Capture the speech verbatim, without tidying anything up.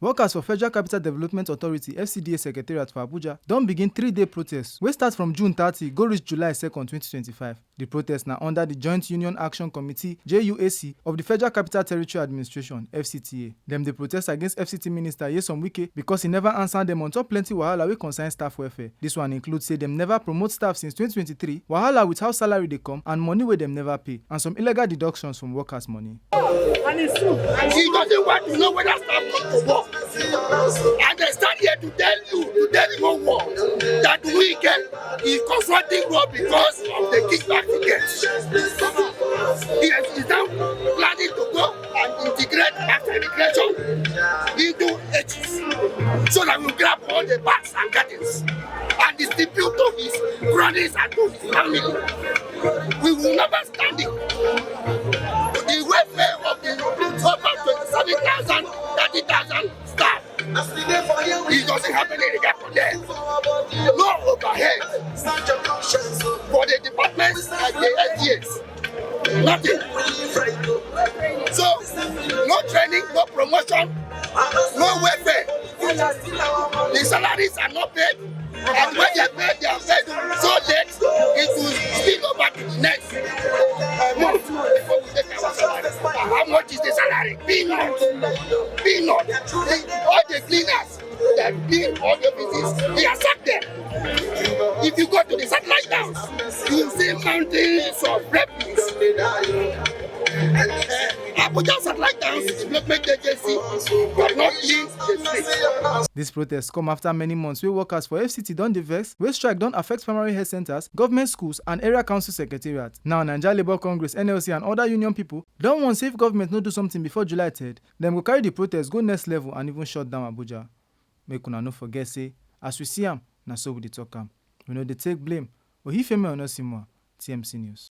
Workers for Federal Capital Development Authority, F C D A, secretariat for Abuja don begin three-day protest wey start from June thirty go reach July second, twenty twenty-five. The protest na under the Joint Union Action Committee, J U A C, of the Federal Capital Territory Administration, F C T A. Dem dey protest against F C T Minister Nyesom Wike because he never answer dem on top plenty wahala wey concern staff welfare. This one include say dem never promote staff since twenty twenty-three, wahala with how salary dey come and money wey dem never pay, and some illegal deductions from workers' money. He doesn't want to know whether staff come to work. And I stand here to tell you, to tell the whole world, that Wike is consulting work because of the kickback he gets. He is now planning to go and integrate after immigration into H S, so that we grab all the parks and gardens and distribute to his cronies and to his family. We will never stand it. The welfare of the over twenty-seven thousand, thirty thousand staff, it doesn't have any regard for them. No overhead for the departments like the S D As. Nothing. So, no training, no promotion, no welfare. The salaries are not paid. And when they pay, they are paid so late, it will spill over to the next uh, month before we take our salary. How much is the salary? Peanut. Peanut. The, all the cleaners that clean all the offices, they are sacked them. If you go to the satellite towns, you will see mountains of refuse. Uh, Abuja Satellite Towns Development Agency does not clean the streets. Dis protest come after many months wey workers for F C T don dey vex, wey strike don affect primary health centres, government schools and area council secretariat. Now, Naija Labour Congress, N L C, and other union pipo don warn say if government no do something before July third, dem go carry di protest go next level and even shut down Abuja. Make una no forget say, as we see am, na so we dey talk am. We no dey take blame. Oyifemi Onosimwa, T M C News.